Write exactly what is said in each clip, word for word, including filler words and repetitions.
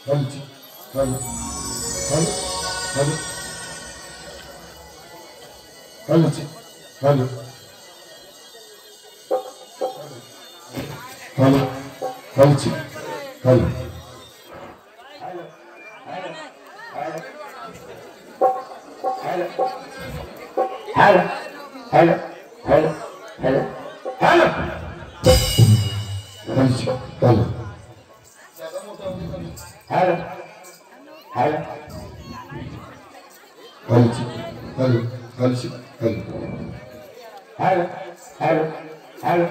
Hello जी, hello, hello, hello, hello जी, hello, hello, hello जी, hello. Hello, hello, hello, hello, hello. Hello जी, hello. Hello, hello. Hello जी, hello, hello जी, hello. Hello, hello, hello.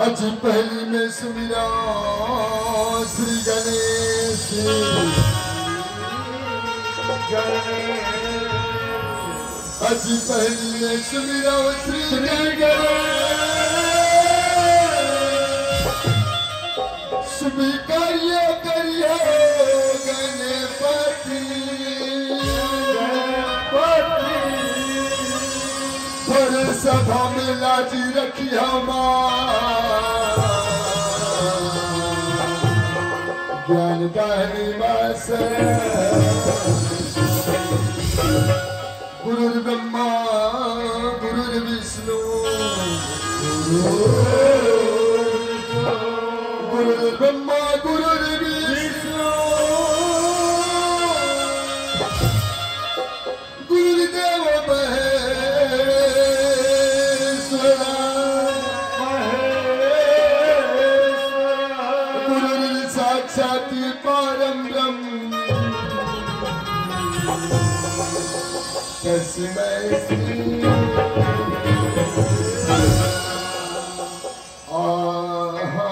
अजी पहली में सुमिरा श्री गणेश। अजी पहली में सुमिरा श्री गणेश। स्वीकार्य करियो गणपति। गणपति। पर सभा में लाजी रखिया माँ। ज्ञान दानी माँ से। गुरुर्ब्रह्मा गुरुर्विष्णु। गुरुर्ब्रह्मा गुरुर्विष्णु। गुरुर्देव महेश्वरा। गुरुर्साक्षात् परं ब्रह्म। ऐसी मैं ऐसी। आहा।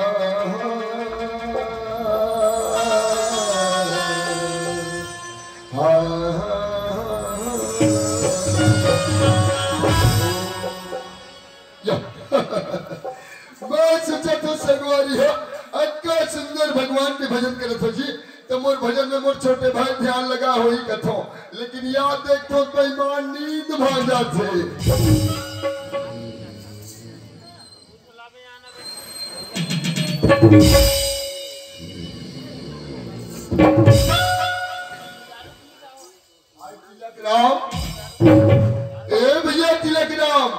या। मैं सोचा तो संगवारी हो, अतका सुंदर भगवान के भजन करत हो जी, तो मोर भजन में मोर छोटे भाई ध्यान लगा होही कथो, लेकिन याद देख तो बेईमान नींद भाग जाथे। भाई तिलक राम, ए भैया तिलक राम,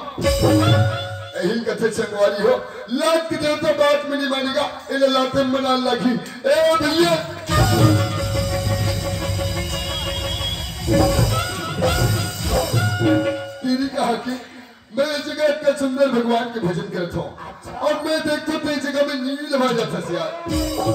यही कथे संगवारी हो, लात के देवता बात में नहीं मानेगा, इन्हें लाते मना लगी। ए भैया, तेरी कहा कि मैं इस जगह इतना सुंदर भगवान के भजन करत हूँ, और मैं देखता तो इस जगह में नींद भर जाता से यार। वो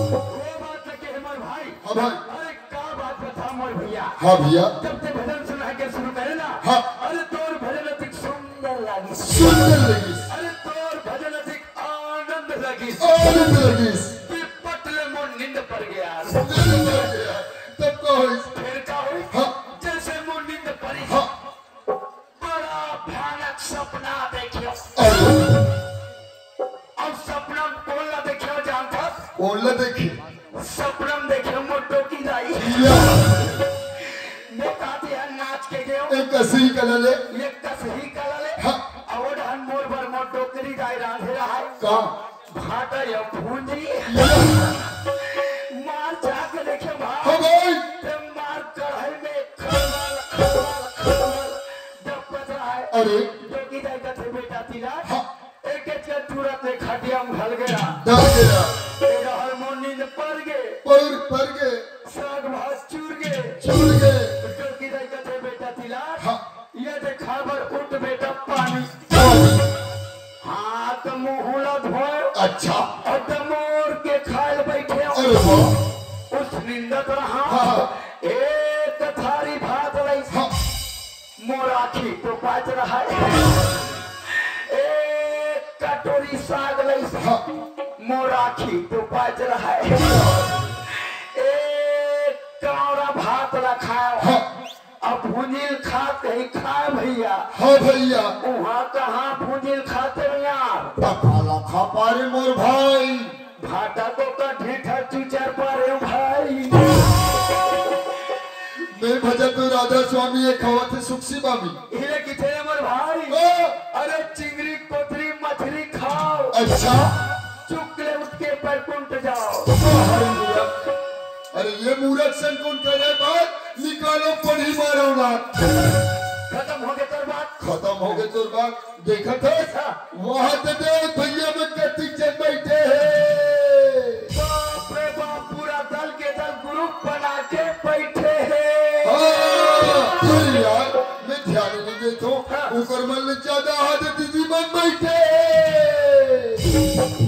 बात लगे हमारे भाई। हाँ भाई। अरे का बात बता मोर भैया। हाँ भैया। जब ते भजन सुना के शुरू करे ना। हाँ। अरे तोर भजन अधिक सुंदर लागिस। सुंदर लागिस। अरे तोर भजन अधिक आनंद लागिस। आनंद लागिस। विपट ले मोर नींद पर गया। नींद पर गया। तब का होइस? फिर का होइस? हाँ। जैसे मोर नींद परी। हाँ। बड़ा भयानक सपना देखियो। अरे। अब सपना में कौन ला देखियो जानता? कौन ला देखी? सपना में देखियो मोर डोकी दाई। या। मैं कहती है नाच के गयो। एक कसी कला ले। एक कसही कला ले। हाँ। अवड हन मोर बर मोर डोकरी दाई रांधे रहा है। का? भाटा या भूंजी। या। मार जाके देखे भाई। हाँ भाई। ते मार कढ़ाई में खलबल, खलबल, खलबल डबकत रहा है। अरे। डोकी दाई कथे बेटा तिला। हाँ। एक एक के तुरंत एक खटिया में ढल गया। ढल गया। ए रहल मोर नींद पर गे। पर, पर गे। साग भात चूर गे। चूर गे। डोकी दाई कथे बेटा तिला। हाँ। ये देखा बर उठ बेटा पानी। पानी। हाथ मुंह ला धोए। अच्छा। और दमोर के खाए बैठे हो। अरे वाह। उस निंदत रहा। हाँ। एक थारी भात लइस। हाँ। मोर आँखी तो पाच रहा है। एक कटोरी साग लइस। हाँ। मोर आँखी तो पाच रहा है। एक कौड़ा भात ला खाओ। हाँ। अब भुंजिल खात कहीं खाए भैया। हाँ भैया। वहाँ कहाँ भुंजिल खाते हो यार? तब भाला खा पारे मोर भाई। भाटा तो का ढीठा चुचर पारे हो भाई। मैं भजन तो राधा स्वामी ये खावत है सुखसी बामी। इले किथे रे मोर भाई? ओ। अरे चिंगरी कोतरी मछली खाओ। अच्छा। चुकले उठ के बैकुंठ जाओ। अरे मूरख, अरे ये मूरख सन कौन करे बात? निकालो पढ़ी मारो ना। खत्म हो गए तोर बात। खत्म हो गए तोर बात। देखत हस? हाँ। वहाँ ते देख भैया में कतिक जन बैठे हैं। बाप रे बाप, पूरा दल के दल group बना के बैठे हैं। हाँ, अरे यार, मैं ध्यान नहीं देता हूँ। हाँ। ऊपर मन ले ज्यादा हाथ दीदी मन बैठे हैं।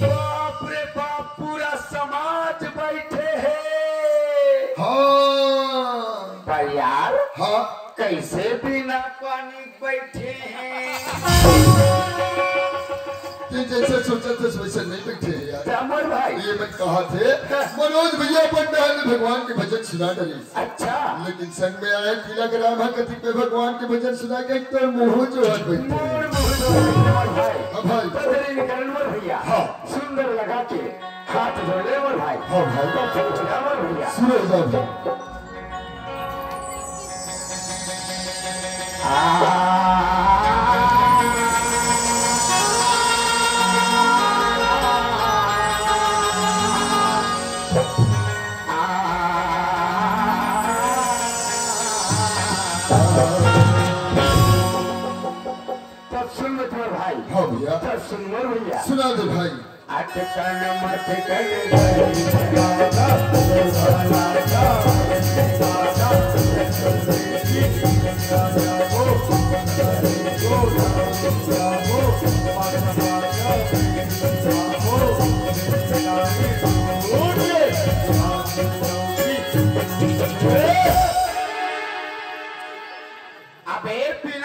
बाप रे बाप, पूरा समाज बैठे हैं। हाँ। पर यार, हाँ। कैसे बिना पानी बैठे हैं। ते जैसे सोचा थे वैसे नहीं बैठे हैं यार। अमर भाई। ये मैं कहा थे, मनोज भैया पंडाल में भगवान के भजन सुना डरे। अच्छा। लेकिन संग में आए तिलक राम है कतिक में भगवान के भजन सुना के एक तो मुँह जो है बैठे। मोर मुँह जो है भाई। हाँ भाई। तो तेरे निकरण मोर भैया। हाँ। सुंदर लगा के हाथ जोड़ ले मोर भाई। हाँ भाई। तो सुन ले मोर भैया। सुनो जाओ भाई। तब सुन मोर भाई। हाँ भैया। तब सुन मोर भैया। सुना दे भाई। अटकन मटकन अबे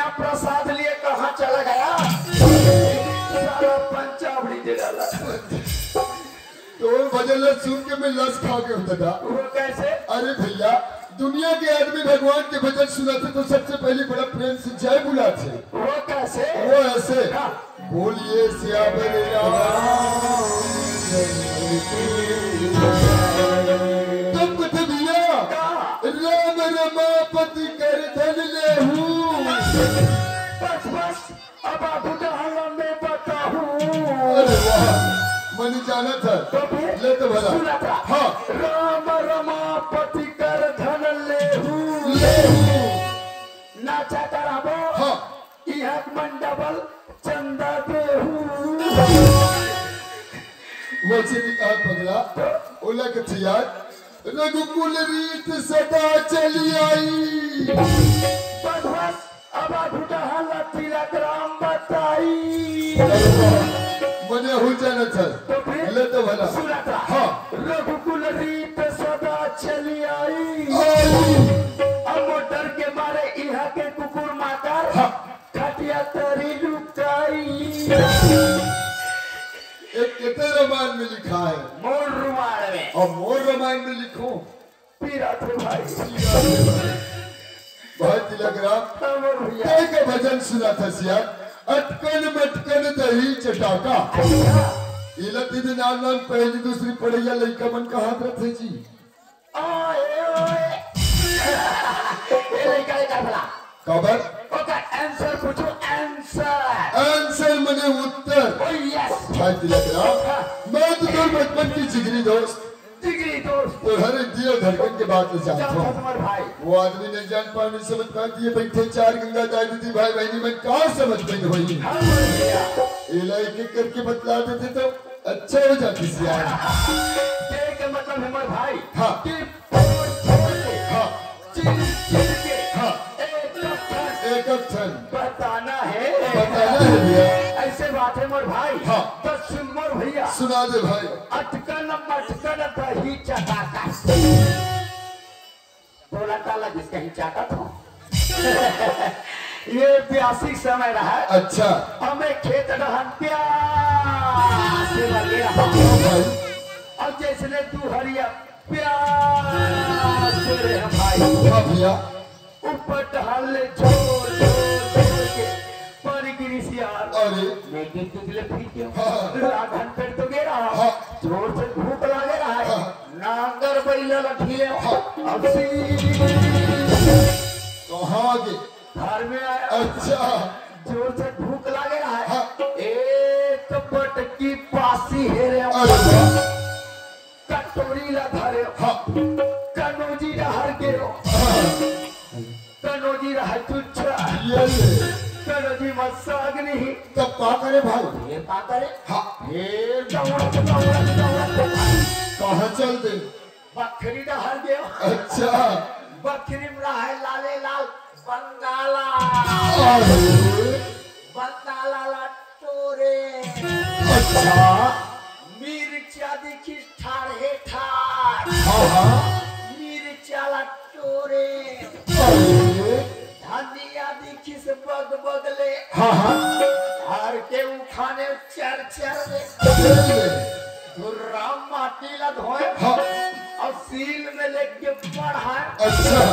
प्रसाद लिए कहाँ चला गया? सारा पंचावड़ी दे डाला। तोर भजन ला सुन के मैं लस खा के हूँ दादा। वो कैसे? अरे भैया, दुनिया के आदमी भगवान के भजन सुनाथे तो सबसे पहले बड़ा प्रेम से जय बुलाथे। वो कैसे? वो ऐसे। हाँ। बोलिए सियावर राम। तब कथे भैया, का? राम रमापति कर धन लेहू। बस, बस, अब आगू डहर ला मैं बताहूँ। अरे वाह, मनी जानत हे। तो फिर ले तो भला। सुनत रहा। हाँ। राम रमापति कर धन लेहू। लेहू। नाचा कराबो। हाँ। इहाँ मन डबल चंदा देहू। वैसे भी कहा पगला, ओला कथे यार, रघुकुल रीत सदा चली आई। बस, बस, अब आगू डहर ला तिलक राम बताई। मने हो जाना था। तो फिर ले तो भला। सुनत रहा। हाँ। रघुकुल रीत सदा चली आई। आई। अब मोर डर के मारे इहाँ के कुकुर माकर। हाँ। खटिया तरी लुकाई। एक कितने रामायण में लिखा है? मोर रामायण में। और मोर रामायण में लिखो। पीरा थे भाई। भाई तिलक राम, हाँ मोर भैया। तें के भजन सुनाथस यार, अटकन मटकन दही चटाका। अच्छा। इला दीदी नाम नाम पहली दूसरी पढ़ैया लइका मन कहात रथे जी। ओए, ओए। ए लइका, लइका भला। काबर? ओकर answer पूछो, answer। Answer मने उत्तर। Oh, yes। भाई तिलक राम, हाँ। मैं तो तोर बचपन की जिगरी दोस्त। जिगरी दोस्त। तोर हर एक दिल धड़कन के बात ले जानत जानत हूँ। हूँ तुम्हारे भाई। वो आदमी नहीं जान पाए, नहीं समझ पाए कि ये बैठे चार गंगा दाई दीदी भाई बहनी मन का समझ में होई। हाँ, बोल भैया। एला एक एक करके बतला देते तो अच्छा हो जाती सियान। के, के मतलब हमर भाई हाँ। कि फोड़, फोड़ के, हाँ। चीर, चीर के, हाँ। एक अक्षर एक अक्षर बताना है। बताना है भैया। ऐसे बात है मोर भाई। हाँ। तो सुन मोर भैया। सुना दे भाई। अटकन मटकन दही चटाका। बोला ताला जिसका ही चाहता था। ये ब्यासी समय रहा है। अच्छा। हमें खेत डहन प्यास से लगे रहा। भाई। अब जैसे ने तू हरिया प्यास से रहे भाई। हाँ भैया। ऊपर डहन ले जोर, जोर, जोर के पानी गिरी सियार। अरे। मैं के तुझले पी के हाँ। लाखन पेट तो गे रहा। हाँ। जोर से भूख लागे रहा है। हाँ। नांगर बैला ला ढीले। हाँ। अब सी कहाँ गे? घर में आया। अच्छा। जोर से भूख लागे रहा है। हाँ। एक बटकी पासी हेरे। अरे वाह। कटोरी ला धरे। हाँ। कनौजी डहर गेरो। हाँ। कनौजी रहा चुच्चा। ये ले। कनौजी म साग नहीं। तब का करे भाई? ये का करे? हाँ। फिर दौड़त, दौड़त, दौड़त। कहाँ चल दे? बखरी डहर गेरो। अच्छा। बखरी म रहा है लाले लाल बंगाला। अरे। बंगाला ला टोरे। अच्छा। मिर्चा दिखिस ठाढ़े ठाढ़। हाँ, हाँ। मिर्चा ला टोरे। अरे। धनिया दिखिस बग बगले। हाँ, हाँ। हर के उठाने चर चर ले। ले ले। धुर्रा माटी ला धोए। हाँ। अउ सील में लेके बढ़ाए। अच्छा।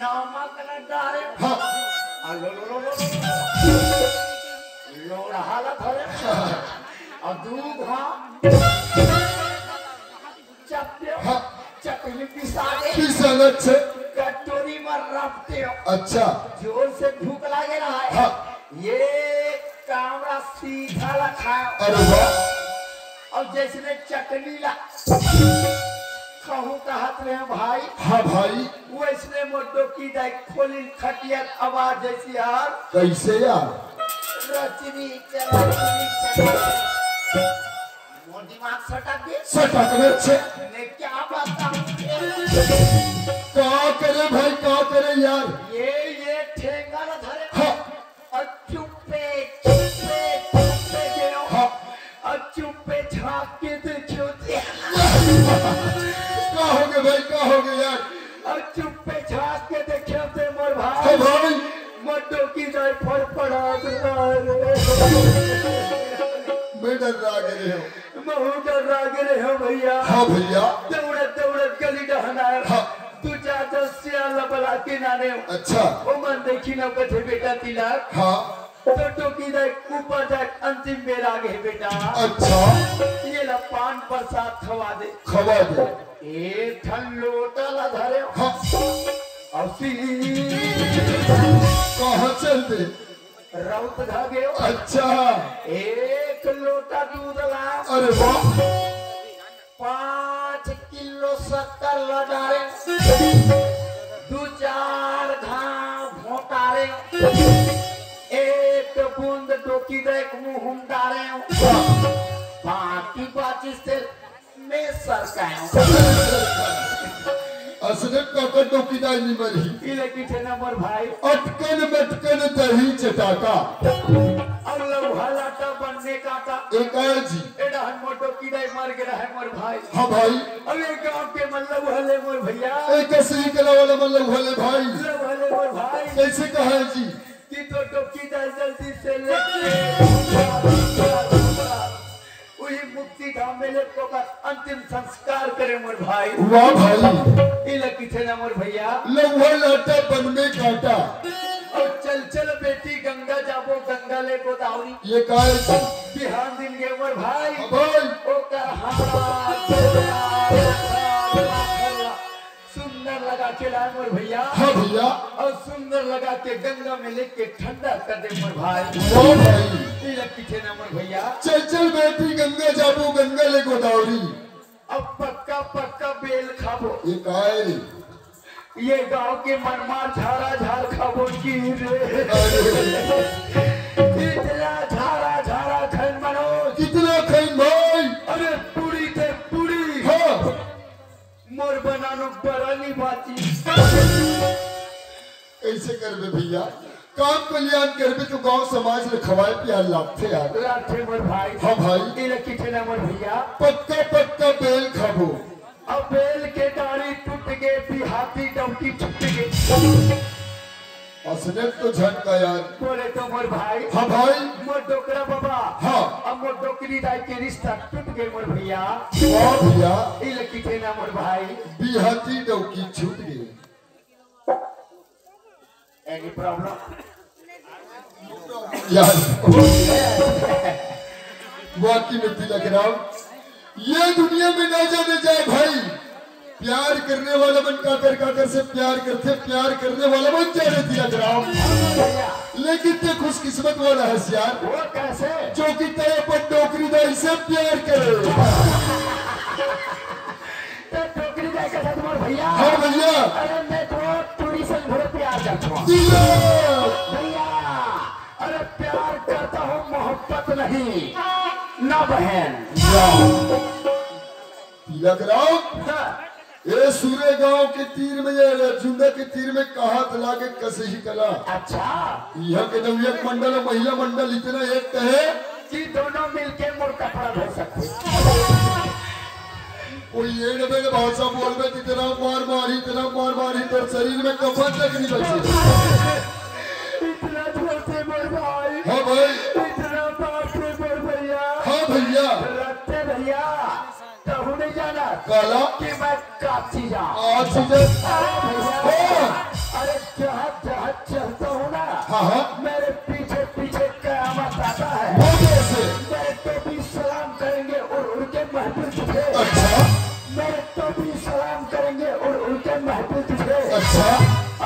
नमक न डारे। हाँ। आ लो, लो, लो, लो, लो। लोढ़ा ला धरे। अउ दूध, हाँ। चपटे। हाँ। चकली पिसा दे। पिसा दे, अच्छा। कटोरी में रपटे। अच्छा। जोर से भूख लागे रहा है। हाँ। ये कामड़ा सीधा ला खाए। अरे वाह। अउ जैसने चकनी ला खाहूं कहत रहे भाई। हाँ भाई। वैसने मोर डोकी दाई खोली खटिया आवाज जैसी यार। कैसे यार? रचनी चला, रचनी चला। मोर दिमाग सटक गे। सटक गे छे। मैं क्या बताऊं? का करे भाई, का करे यार? ये, ये ठेंगा ला धरे। हाँ। अउ चुप्पे, चुप्पे, चुप्पे गेंव। हाँ। अउ चुप्पे झांक के देखेंव ते। का होगे भाई, का होगे यार? अउ चुप्पे झांक के देखेंव ते मोर भाई। हाँ भाई। मोर डोकी फड़फड़ात रहा रे। मैं डर्रा गे रहेंव। महूं डर्रा गे रहेंव भइया। हाँ भइया। दउड़त दउड़त गली डहन आएंव। हाँ। दू चार झन सियान ला बला के लानेंव। अच्छा। ओमन देखिन अउ कथे, "बेटा तिलक, हाँ। तोर डोकी दाई ऊपर जाके अंतिम बेर आ गे बेटा। अच्छा। ये ला पान प्रसाद खवा दे।" खवा दे। एक ठन लोटा ला धरेंव। हाँ। अउ सी कहाँ चल दे? रउतघा गेंव। अच्छा। एक लोटा दूध ला। अरे वाह। पाँच किलो शक्कर ला डारेंव। दू चार घांव घोटारेंव। एक बूंद डोकी दाई के मुंह म डारेंव। बाकी बाचिस तेला मैं सरकाएंव। असने कका डोकी दाई नइ मरही। इले किथे ना मोर भाई। अटकन मटकन दही चटाका। अउ लउहा लाटा बनमे काटा। ए काय जी। ए डहन मोर डोकी दाई मर गे रहय मोर भाई। हाँ भाई। अउ ए गांव के मन लउहा ले मोर भइया। ए कसरी कला वाला मन लउहा ले भाई। लउहा ले मोर भाई। कइसे कहय जी? कि तोर डोकी दाई जल्दी से लेके उही मुक्ति धाम में ले ओकर अंतिम संस्कार करे मोर भाई। वाह भाई। इला किथे ना मोर भइया। लउहा लाटा बनमे काटा। अउ चल चल बेटी गंगा जाबो गंगा ले गोदावरी। ये काय जी? बिहान दिन गे मोर भाई। हाँ भाई। ओकर हाथ सुंदर लगा के लाए मोर भइया। हाँ भइया। अउ सुंदर लगा के गंगा में लेके ठंडा कर दे मोर भाई। वाह भाई। इला किथे ना मोर भइया। चल चल बेटी गंगा जाबो गंगा ले गोदावरी। अब पक्का पक्का बेल खाबो। ये काय रे? ये गांव के मनमार झारा झार खाबो की रे। अरे। इतना झारा झारा खन मनोज। कितना खन भाई? अरे पूरी ते पूरी। हाँ। मोर बनानो बरा नइ बाची। कइसे करबे भइया? काम कल्याण करबे तो गांव समाज ल खवाय पियाय लागथे यार। लागथे मोर भाई। हाँ भाई। इला किथे ना मोर भइया। पक्का पक्का बेल खाबो। अब बेल के डारी टूट गे, बिहाती डौकी छूट गे। असने तो झटका यार। बोले तो मोर भाई। हाँ भाई। मोर डोकरा बाबा। हाँ। अब मोर डोकरी दाई के रिश्ता टूट गे मोर भइया। वाह भइया। इला किथे ना मोर भाई। बिहाती डौकी छूट गे। Any problem? यार, वाकई में तिलक राम, ये दुनिया में ना जाने जाए भाई, प्यार करने वाला मन काकर काकर से प्यार करथे, प्यार करने वाला मन जाने तिलक राम। लेकिन ते खुशकिस्मत वाला हस यार, वो कैसे? जो कि ते अपन डोकरी दाई से प्यार करे। ते डोकरी दाई के साथ मोर भइया। हाँ भइया। अरे मैं तो टूरी से घोड़े प्यार करता हूँ। भइया। भइया, अरे प्यार करता हूँ, मोहब्बत नहीं, ना बहन। तिलक राम, हाँ। ए सूरे गांव के तीर में, ये जुंदा के तीर में कहात लागे कसही कला। अच्छा। इहाँ के नवयुवक मंडल अउ महिला मंडल इतना एक कहे कि दोनों मिलके मोर कपड़ा धो सकथे। कोई एड़ बेड़ भाषा बोलबे, इतना मार मारी, इतना मार मारी, तोर शरीर में कफन तक नहीं बचे। इतना धोथे मोर भाई। हाँ भाई। इतना बाप रे मोर भइया। हाँ भइया। रखते भइया, तहू नहीं जाना काला? कि मैं का चीज आ। आ चीज आ। हाँ भइया। हाँ। अरे जहाँ जहाँ चलता हूँ ना, हाँ, हाँ। मेरे पीछे पीछे कयामत आता है। वो कैसे? मेरे टोपी सलाम करेंगे उड़ उड़ के महफिल तुझे। अच्छा। मेरे टोपी सलाम करेंगे उड़ उड़ के महफिल तुझे। अच्छा।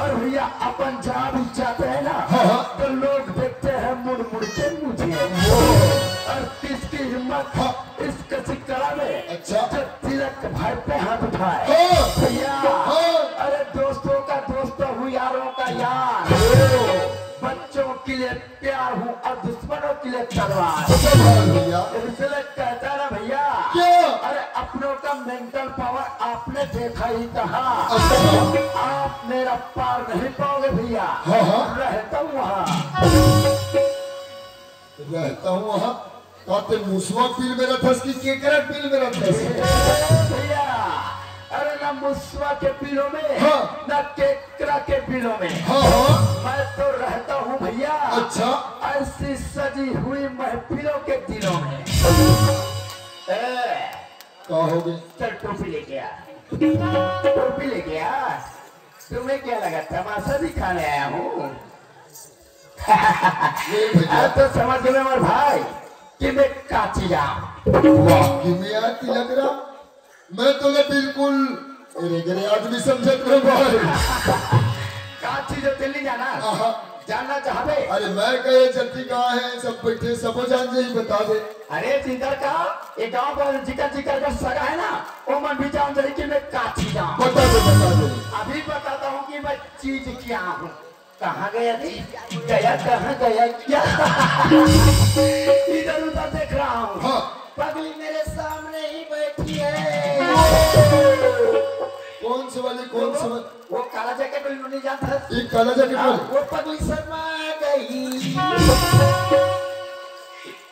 और भइया अपन जहाँ भी जाते हैं ना, हाँ, हाँ। तो लोग देखते हैं मुड़ मुड़ के मुझे। वो। और किसकी हिम्मत, हाँ। इस कसी कला में, अच्छा। जो तिलक भाई पे हाथ उठाए। हाँ। भइया, हाँ। अरे दोस्तों का दोस्त हूँ, यारों का यार। ओ। बच्चों के लिए प्यार हूँ और दुश्मनों के लिए तलवार। समझ भइया। इसलिए कहता ना भइया। क्या? अरे अपनों का mental power आपने देखा ही कहाँ। अच्छा। आप मेरा पार नहीं पाओगे भइया। हाँ, हाँ। रहता हूँ वहाँ। रहता हूँ वहाँ। का ते मुसवा के बिल में रथस कि केकरा के बिल में रथस? ए भइया, अरे ना मुसवा के बिलों में, हाँ। ना केकरा के बिलों में। हाँ, हाँ। मैं तो रहता हूँ भैया, अच्छा। ऐसी सजी हुई महफिलों के दिलों में। ए, का हो गया? चल टोपी लेके आ, टोपी लेके आ। तुम्हें क्या लगा, तमाशा दिखाने आया हूँ? नहीं भैया। अब तो समझ गए मोर भाई कि मैं का चीज आंव। वाह, कि मैं यार तिलक राम, मैं तो ले बिल्कुल एरे गरे आदमी समझत रहे भाई। का चीज हो, दिल्ली जाना? आहा। जानना चाहबे? अरे मैं कहे जति का है, सब बैठे, सबो जान जाही, बता दे। अरे जिधर का, ये गांव पर जिकर जिकर का सगा है ना, वो मन भी जान जाही कि मैं का चीज आंव। बता दे, बता दे। अभी बताता हूँ कि मैं चीज क्या हूँ। कहाँ गया जी? गया, कहाँ गया क्या? इधर उधर देख रहा हूँ। हाँ। पगली मेरे सामने ही बैठी है। कौन से वाली, कौन से वाली? वो काला जैकेट वाली, नहीं जानता? ये काला जैकेट हाँ, वाली? वो पगली शर्मा गई।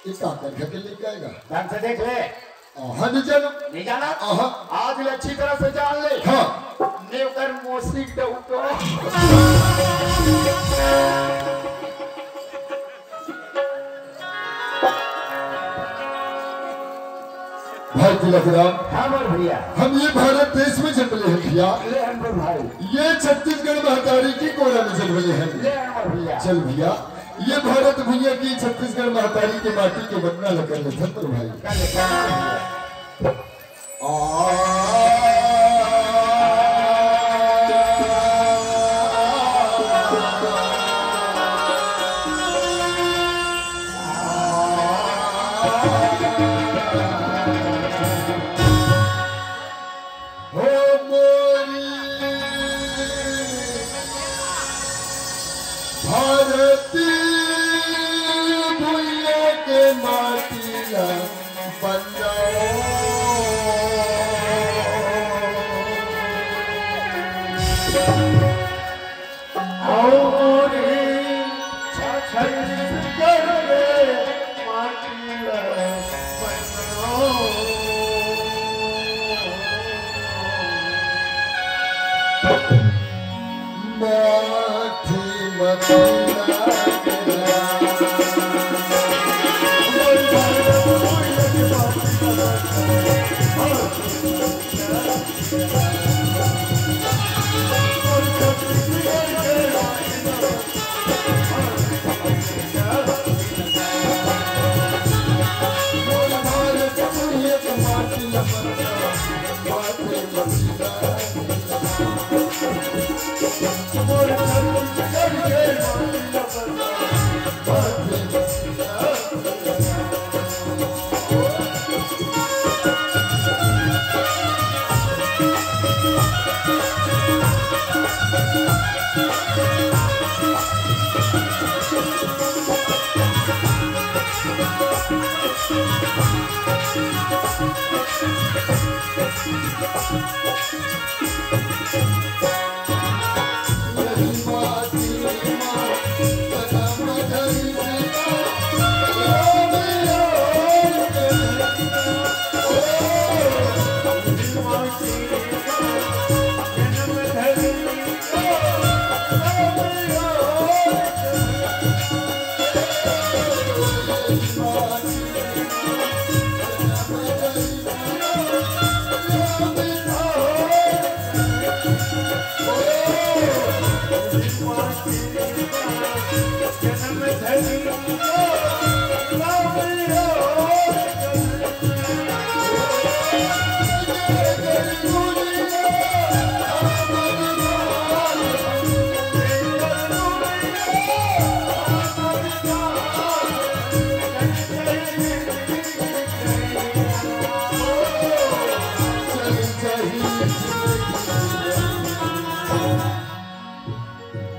ये का कर घर के लेके आएगा? ढंग से देख ले। हाँ, नहीं जाना। नहीं जाना? हाँ। आज ले अच्छी तरह से जान ले। हाँ। ने ओकर मोसी डउटो। भाई तिलक राम, हाँ मोर भैया। हम ये भारत देश में जन्म ले हैं भैया। ले हैं मोर भाई। ये छत्तीसगढ़ महतारी की कोरा में जन्म ले हैं। ले हैं मोर भैया। चल भैया, ये भारत भैया की छत्तीसगढ़ महतारी के माटी के वंदना ल कर लेथन मोर भाई। कर ले, कर ले। हो मोरी भारती भुइया के माटी ला बंदा। और छत्तीसगढ़ रे माटी ला बंदा। माथी मथुरा के राम।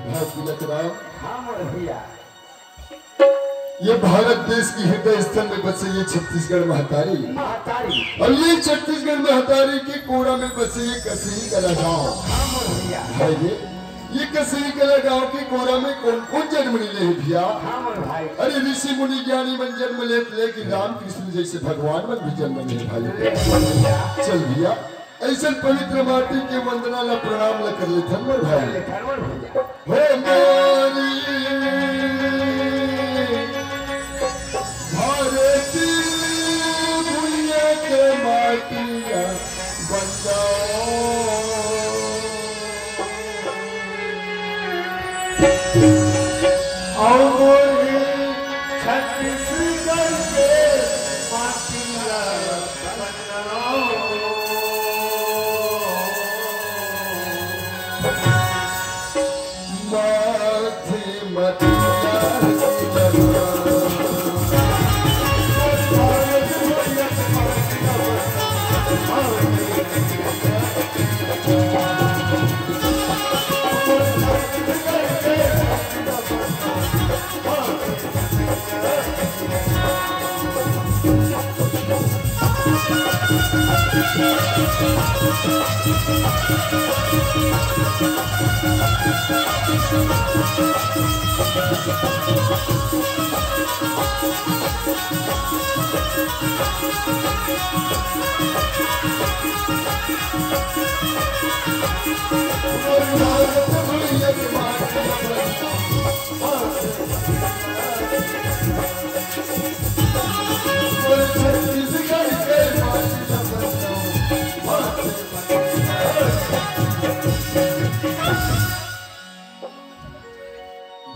भाई तिलक राम, हाँ मोर भैया। ये भारत देश की हृदय स्थल में बसे ये छत्तीसगढ़ महतारी। महतारी। और ये छत्तीसगढ़ महतारी के कोरा में बसे ये कसही कला गांव। हाँ मोर भैया। भाई ये, ये कसही कला गांव के कोरा में कौन कौन जन्म ले हे भैया? हाँ मोर भाई। अरे ऋषि मुनि ज्ञानी मन जन्म लेत ले कि रामकृष्ण जैसे भगवान मन भी जन्म ले हे भाई। ले भैया। चल भैया, अइसन पवित्र माटी के वंदना ला, प्रणाम ला कर लेथन मोर भाई। हो मोरी भारती भुइयां के माटिया बन जाओ। अउ मोरी छत्तीसगढ़ के माटिया बन जाओ। माथे मटिया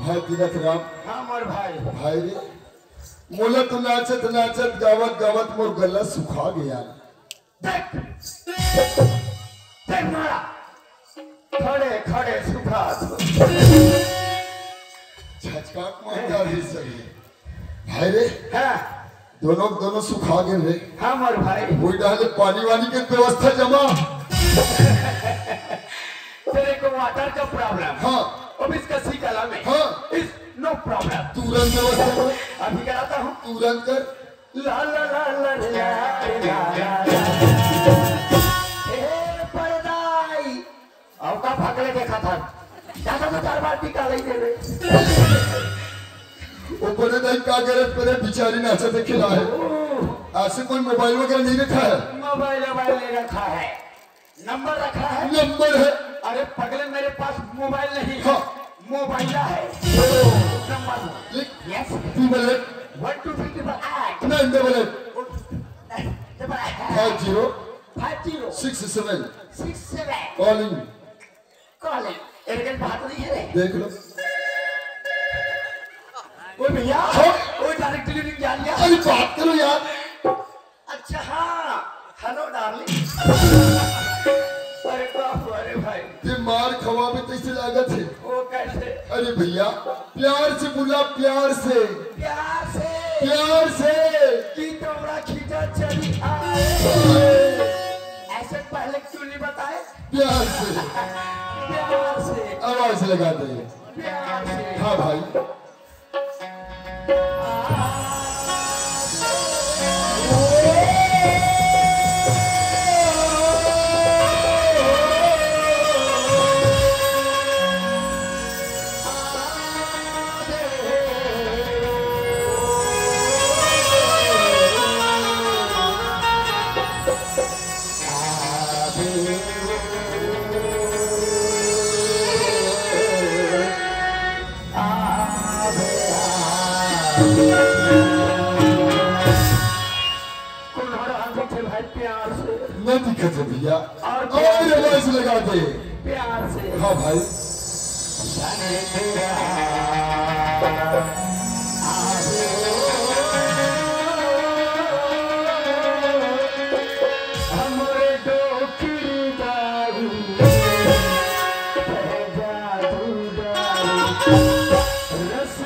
भाई तीरथ राम। हाँ मोर भाई। भाई रे, मोला तो नाचत नाचत, गावत गावत मोर गला सुखा गया। देख, देख मारा, खड़े खड़े सुखा दो। छचका मारता भी सही। भाई रे, हाँ। दोनों दोनों सुखा गए रे। हाँ मोर भाई। कोई डाले पानी वानी के व्यवस्था जमा। तेरे को वाटर का प्रॉब्लम। हाँ। अब इसका सी कला में। हाँ। इस नो प्रॉब्लम। तुरंत व्यवस्था कर। अभी कराता हूँ। तुरंत कर। ला ला ला ला ला ला ला ला। हे परदाई, अउ का भगले देखा था? जाता तो चार बार टीका ले दे रे। वो परदाई का गरज पर है, बिचारी नाचा देखे ला है। ओह। ऐसे कोई मोबाइल वगैरह नहीं रखा है? मोबाइल वोबाइल नहीं रखा है। नंबर रखा है? नंबर है। अरे पगले, मेरे पास मोबाइल नहीं है। हाँ। मोबाइल है। नंबर। लिख। Yes. Triple eight. One two three triple eight. Nine double eight. Triple eight. Five zero. Five zero. Six seven. Six seven. Calling. Calling. Airtel बात नहीं है रे। देख लो। ओ भैया। हाँ। ओ डायरेक्ट डिलीवरी जा रही है। अरे बात करो यार। अच्छा हाँ, हेलो डार्लिंग। अरे बाप, अरे भाई। ये मार खवा में कैसे लागत है? वो कैसे? अरे भैया, प्यार से बोला, प्यार से। प्यार से। प्यार से। कि तोरा खींचा चली आए। ऐसे पहले क्यों नहीं बताए? प्यार से। प्यार से। आवाज लगा दे। प्यार से। हाँ भाई। कौन हो रहा है भाई प्यार से? नहीं दिखत है भैया। और और प्यार से। आवाज लगा दे। प्यार से। हाँ भाई। हमरे डोकरी दारू, जादू डारू, रस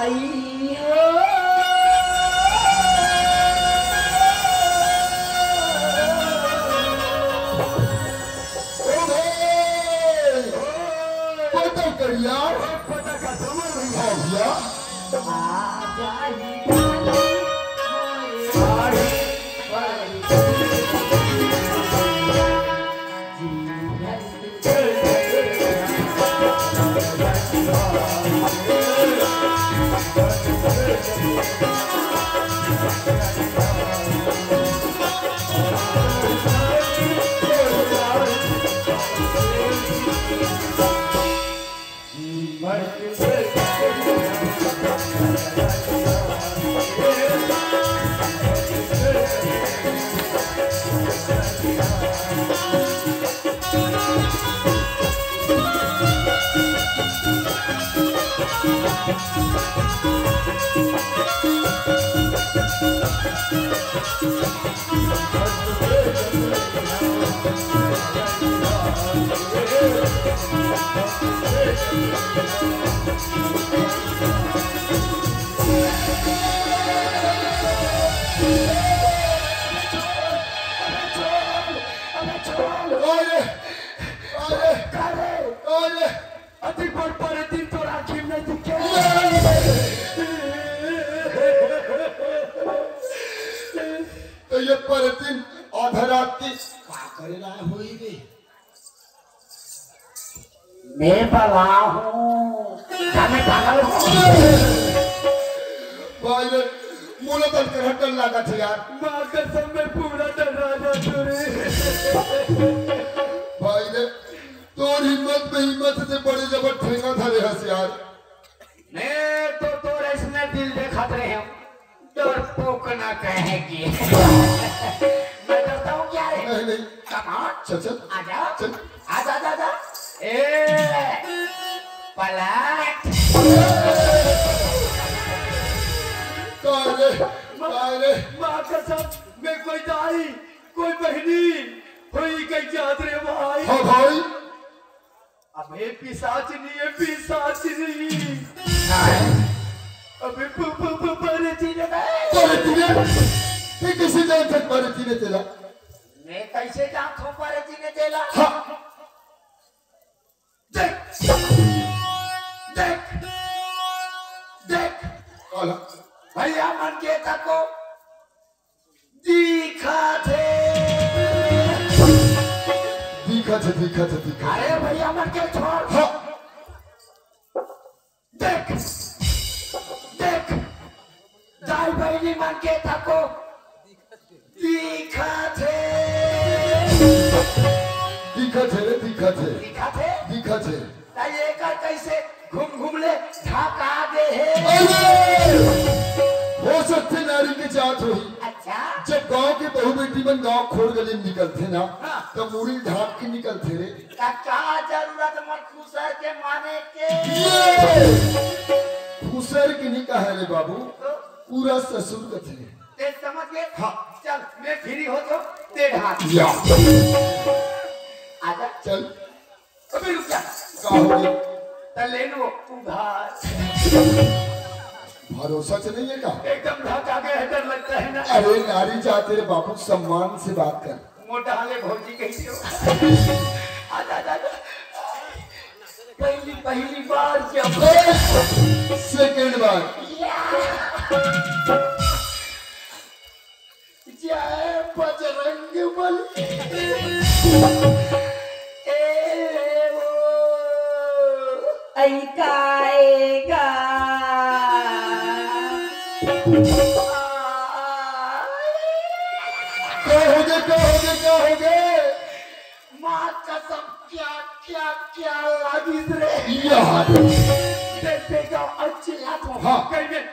करिया। हाँ भैया। अरे, अरे, अरे, अति बड़ परेतिन तोर आँखी में नइ दिखे। त ये परेतिन आधा रात के का करे ला होही रे? मैं बलाहूँ। का मैं पागल हूँ? भाई रे, मोला तो डर लागत हे यार। माँ कसम, मैं पूरा डरा जात हूँ रे। भाई रे, तोर हिम्मत में हिम्मत से बड़े जबर ठेंगा धरे हस यार। मैं तो तोर अइसने दिल देखत रहेंव, डरपोक ना कहेगी। मैं डरता हूँ क्या रे? नहीं, नहीं। Come on। चल, चल। आजा। चल। आजा, आजा, आजा। ए, पलट। काय रे, काय रे? माँ कसम, मैं कोई दाई, कोई बहिनी, कोई कहीं जात रे भाई। हाँ भाई। अबे पिशाचिनी हे, पिशाचिनी। अबे प-, प-, प-, परेतिन हे। परेतिन हे? तैं कइसे जानथस परेतिन हे तेला? मैं कइसे जानथों परेतिन हे तेला? हाँ। देख, देख, देख। काला। भइया मन के तको दिखत हे। दिखत हे, दिखत हे, दिखत हे। अरे भइया मन के छोड़। हाँ। देख, देख, दाई बहिनी मन के तको दिखत हे। दिखत हे रे, दिखत हे। दिखत हे? दिखत हे। त एकर कइसे घूम घूम ले ढका गे हे? अरे! हो सकथे नारी के जात होही। अच्छा। जब गांव के बहू बेटी मन गांव खोर गली में निकलथे ना, हाँ। त मुड़ी ढांक के निकलथे रे। त का जरूरत मन खुसर के माने के? ये! खुसर के नहीं कहा रे बाबू, तो? पूरा ससुर कथे। तैं समझ गे? हाँ। चल, मैं free होथों, तैं ढांक। या। आजा। चल। अबे रुक जा। का हो गे? त ले लो उधार। भरोसा से नहीं हे का? एकदम ढका गे हे, डर लगता है ना। अरे नारी जात हे रे बाबू, सम्मान से बात कर। मोटा ले भौजी कहिथे। आजा, आजा, आजा। पहली, पहली बार जब second बार। या। जय बजरंग बली। ए ओ। ऐ का, ऐ का। का हो गे, का हो गे, का हो गे? माँ कसम, क्या, क्या, क्या लागिस रे? यार। देख, देख, अच्छी बात हो। हाँ। कहीं में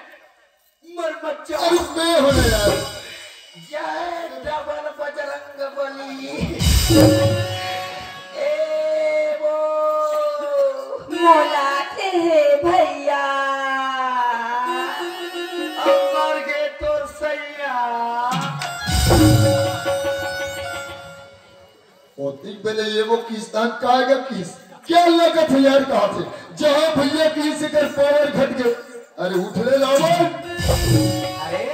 मर मत जा। अरे मैं हो ना यार। जय डबल बजरंग बली। ए वो। मोला दे हे भैया। अब मर गे तोर सैया। ओतिक बेले ये वो किस्तान कायगा किस? क्या लगत हे यार, कहा थे जहाँ भैया की से कर पावर घट गए। अरे उठ रे रावण। अरे,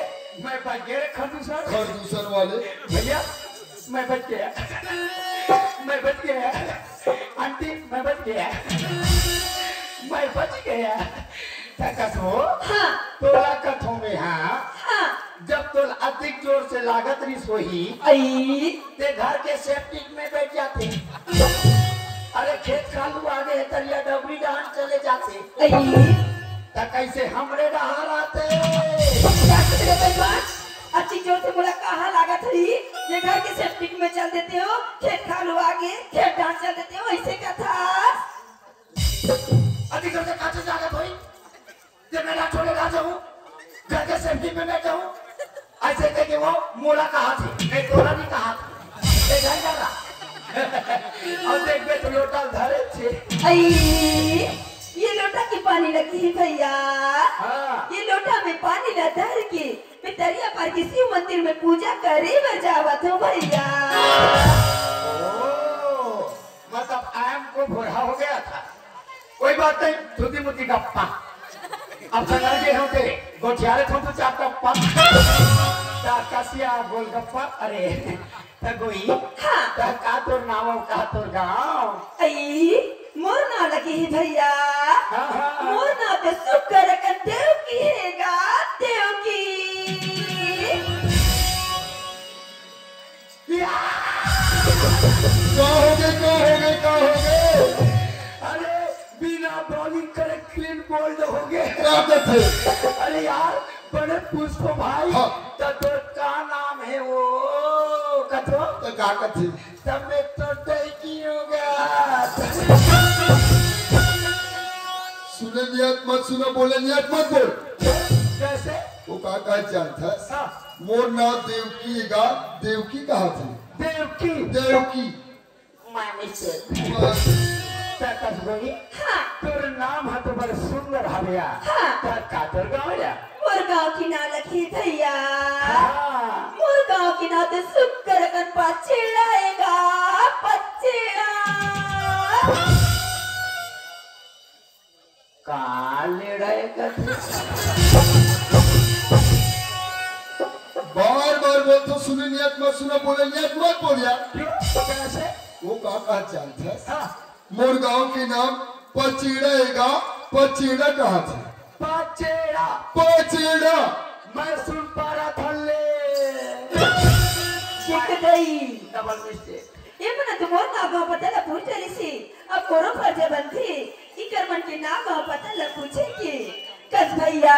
मैं बच गया रे खरदूसर। खरदूसर वाले। भैया, मैं बच गया। मैं बच गया। आंटी, मैं बच गया। मैं बच गया। त कसो? हाँ। तोला कथों में, हाँ। हाँ। जब तोला अधिक जोर से लागत रहिस होही, आई। ते घर के सेप्टिक में बैठ जाते। अरे, खेत खालू आगे हे, तरिया डबरी डहान चले जाते। आई। त कैसे हमरे डहार आते? क्या सोच रहे बेईमान? अच्छी जोर से बोला, कहाँ लागत रही? ये घर के सेप्टिक में चल देते हो, खेत खालू आगे, खेत डहान चल देते हो, ऐसे कथा। अधिक जोर से काचे जागत होई? ते मेरा छोड़े ना जाऊं, घर के सेप्टिक में बैठ जाऊं। ऐसे कह के वो मोला कहा थे, मैं तोला नहीं कहा था। ए, घर जा रहा। अब देख बे, तो लोटा धरे छे। आई, ये लोटा के पानी लगी है भैया। हाँ। ये लोटा में पानी ला धर के मैं तरिया पार के शिव मंदिर में पूजा करे बर जावत हूँ भैया। ओ, मतलब आम को भोरा हो गया था। कोई बात नहीं, धुती मुती गप्पा। अब सना के होते, गोठियारे थों तो चार गप्पा। चार कसिया गोलगप्पा, अरे, त गोई, हाँ। त का तोर नाम अउ का तोर गाँव? आई, मोर नाम लगी है भैया। हाँ, हाँ। मोर नाम तो सुकर कन देव की है गा, देव की। या! का हो गए, का हो गए, का हो गए? अरे, बिना बॉलिंग करे क्लीन बोल्ड हो गए। का कथे? अरे यार, बड़े पुष्प भाई, हाँ। त तोर का नाम है वो? कथो? त का कथे? तब मैं तो तय की होगा। सुने नियत मत सुनो, बोले नियत मत बोल। कैसे? वो का कहा जानता? हाँ। मोर नाम देवकी गा, देवकी कहा थे? देवकी। देवकी। मामी से। बस। तकस गोई। हाँ। तोर नाम ह तो बड़ सुंदर हवया। हाँ। त का तोर गाँव या? मोर गाँव की नाम लगी भैया। हाँ। मोर गाँव की नाम तो सुकर कन पचेड़ा है गा, पचेड़ा। का लेड़ा है कथे? बार बार बोलतो, सुने नियत मत सुनो, बोले नियत मत बोल यार। क्यों? कैसे? वो का कहा जानता? हाँ। मोर गांव के नाम पचेड़ा है गा, पचेड़ा कहा थे? पचेड़ा। पचेड़ा। मैं सुन पा रहा था ले। जीत गई। Double mistake. ये मना तो मोर नाम गाँव पता ला पूछ रही सी। अब कोनो फर्ज बनती, इकर मन के नाम गाँव पता ला पूछे की। कस भैया,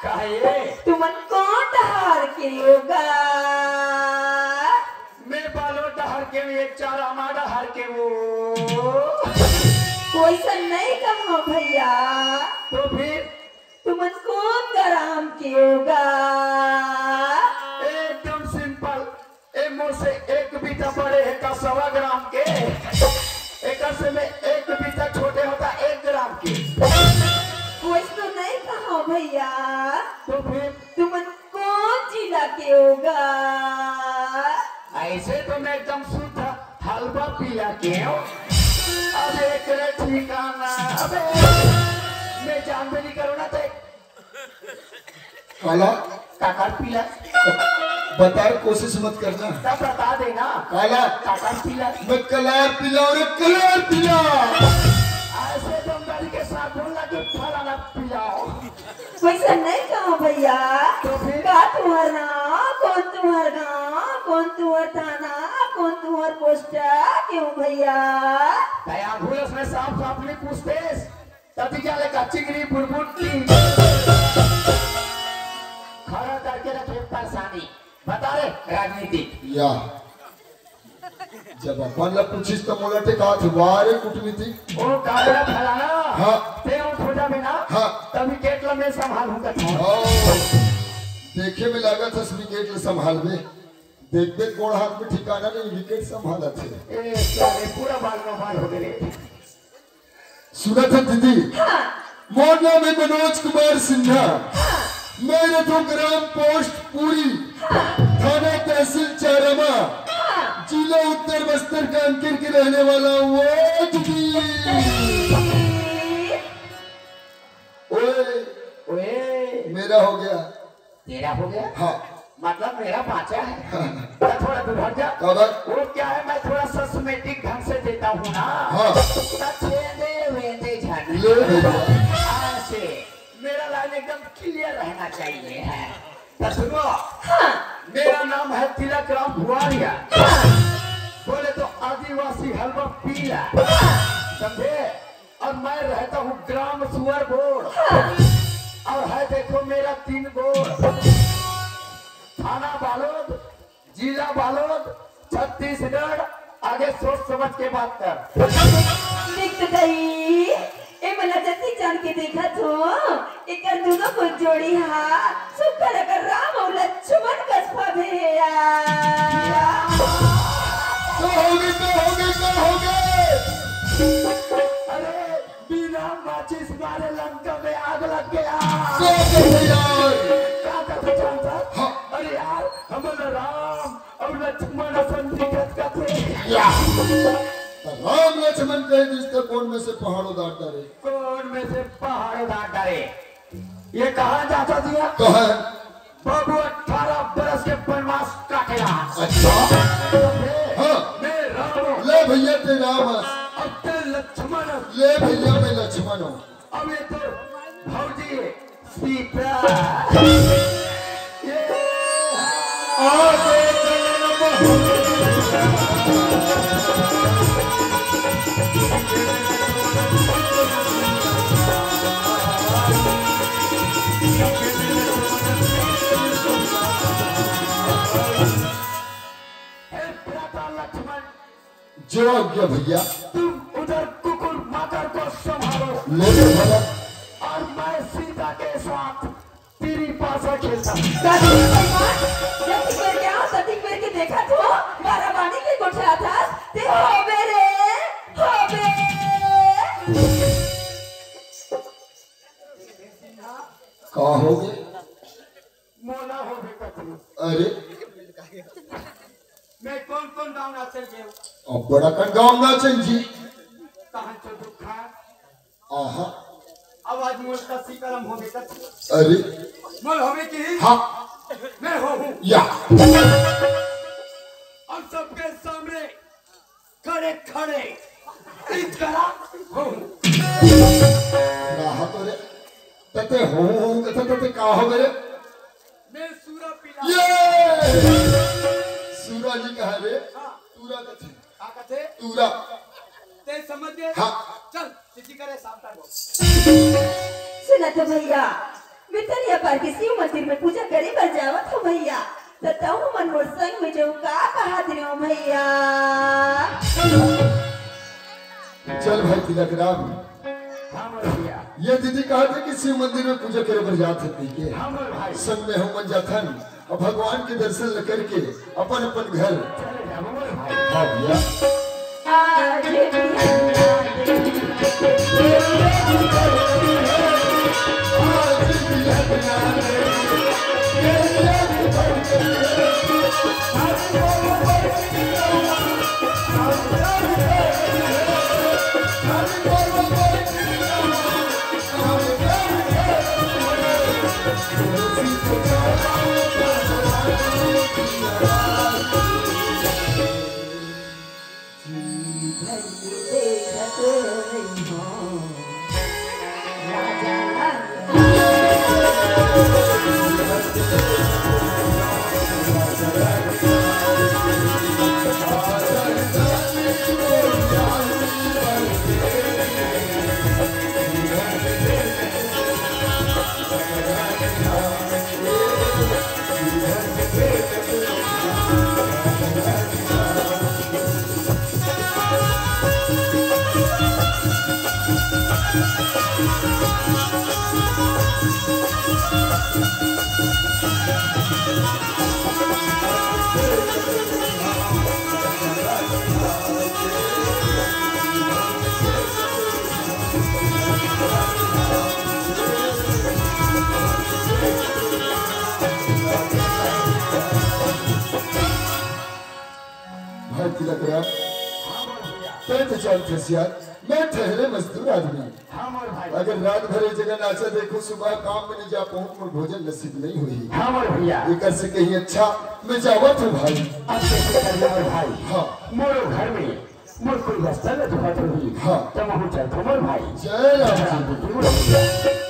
काहे? तुमन कौन डहार के होगा? मैं बालो डहार के हूँ, एक चार आमा डहार के वो। कोई सन नहीं कहा भैया। तो फिर? तुमन कौन ग्राम के होगा? एकदम सिंपल। ए मोर से एक बीता बड़े हे का सवा ग्राम के, एकर से मैं एक बीता छोटे होता एक ग्राम के। कोई तो नहीं कहा भैया। तो फिर? तुमन कौन जिला के होगा? ऐसे तो मैं एकदम शुद्ध हलवा पीला के हूँ। अब एक ठिकाना, अबे मैं जान भी नहीं करूँ ना ते। काला, काकर पीला? बताए कोशिश मत करना। तब बता देना। काला, काकर पीला? मैं कलार पीला और एक कलार पीला। ऐसे दमदारी के साथ बोलना कि फलाना पीला हो। वैसा नहीं कहा भैया। तो फिर? का तुम्हार नाम, कौन तुम्हार गाँव, कौन तुम्हार थाना, कौन तुम्हार पोस्ट, क्यों भैया? तया भूलस में साफ साफ नहीं पूछते। तभी क्या लेकर चिंगरी बुरबुर की खड़ा करके रखे परेशानी। बता रे राजनीति। या, जब अपन ला पूछिस तो मोला टेकात वारे कूटनीति। ओ काबरा फलाना। हाँ। ते उठ हो जाबे ना। हाँ। तभी गेट ला मैं संभालूं कथों। ओ, देखे में लागत हस विकेट ला संभालबे। देख देख गोड़ हाथ में ठिकाना नहीं, विकेट संभालत हे। ए सारे पूरा बाल का बाल हो गए रे। सुनत हे दीदी, मोर नाम है मनोज कुमार सिन्हा। मैं रहता हूँ ग्राम पोस्ट पूरी, थाना तहसील चारामा, जिला उत्तर बस्तर कांकेर के रहने वाला हूँ। ओ दीदी, ओए, ओए, मेरा हो गया। तेरा हो गया? हाँ। मतलब मेरा बाँचा है। हाँ। तो थोड़ा दूर हट जा। काबर? वो क्या है, मैं थोड़ा सिस्टमेटिक ढंग से देता हूँ ना। हाँ। तो छेदे वेदे झन। ले भैया। ऐसे मेरा लाइन एकदम क्लियर रहना चाहिए है। तो सुनो। हाँ। मेरा नाम है तिलक राम भुआरिया। हाँ। बोले तो आदिवासी हलवा पीला। हाँ। समझे? और मैं रहता हूँ ग्राम सुअर बोर्ड। हाँ। और है देखो मेरा तीन गोड़। थाना बालोद, जिला बालोद, छत्तीसगढ़। आगे सोच समझ के बात कर। देख तो सही, ए मन ला जतिक जान के देखत हो, एकर दूनो गोड़ जोड़ी हा सुग्घर अकन राम अउ लक्ष्मण कस भावे हे यार। का होगे, का होगे, का होगे? अरे, बिना माचिस मारे लंका में आग लग गया। का कथे यार? का कथे जानता? हाँ। अरे यार, हमन ला राम अउ लक्ष्मण असन दिखत कथे। या। त राम लक्ष्मण कहे जिसने कोन में से पहाड़ों दाट डारे। कोन में से पहाड़ों दाट डारे। ये कहाँ जाता जी? कहाँ? बाबू अठारह बरस के बनवास काटे रहा। अच्छा। तो मैं, हाँ। मैं राम हूँ। ले भैया, ते राम हस। अब ते लक्ष्मण हस। ले भैया, मैं लक्ष्मण हूँ। अब ये तो भौजी सीता। ये आ गए जन्म। हे भ्राता लक्ष्मण, जो आज्ञा भैया। तुम उधर कुकुर माकर को संभालो। ले ले भैया। और मैं सीता के साथ तेरी पासा खेलता हूँ। कतिक बेर के आओ, कतिक बेर के देखत हो, बाराबानी के गोठियाथस, ते होबे रे, होबे। का होगे? मोला होबे कथे। अरे। मैं कोन कोन गाँव नाचल गेंव? अब्बड़ अकन गाँव नाचन जी। कहाँ चो दुखा? आहा। आवाज मोर कसी करम होबे कथे। अरे। मोल होबे कि? हाँ। मैं हो हूँ। या। और सबके सामने खड़े खड़े इतरा हो। ना हा तो रे, तते हो हो कथे, तते का होगे रे? मैं सूरा पीला। ये! सूरा जी कहा रे? हाँ। तूरा कथे। का कथे? तूरा। ते समझ गए? हाँ। चल, सीधी करे सामता को। सुनत हो भैया, मैं तरिया पार के शिव मंदिर में पूजा करे बर जावत हो भैया, त तहु मन मोर संग में जो का कहा दियो भैया। चल भाई तिलक राम। हाँ मोर भैया। ये दीदी कहा थे कि शिव मंदिर में पूजा करे बर जात हे के। हाँ मोर भाई। संग में हम मन जाथन और भगवान के दर्शन ल करके अपन अपन घर। चले जाबो मोर भाई। हाँ भैया। भाई तिलक राम, तैं तो जानथस यार, मैं ठहरे मजदूर आदमी। हाँ मोर भाई। अगर रात भर एक जगह नाचा देखो, सुबह काम में नहीं जा पाऊँ, मोर भोजन नसीब नहीं हुई। हाँ मोर भैया। एकर से कहीं अच्छा मैं जावत हूँ भाई। अब कैसे कर ले मोर भाई? हाँ। मोरो घर में मोर कोई बस्ता न धोवत होही। हाँ। त महूँ चलथों मोर भाई। जय राम जी। राम जी, मोर भैया।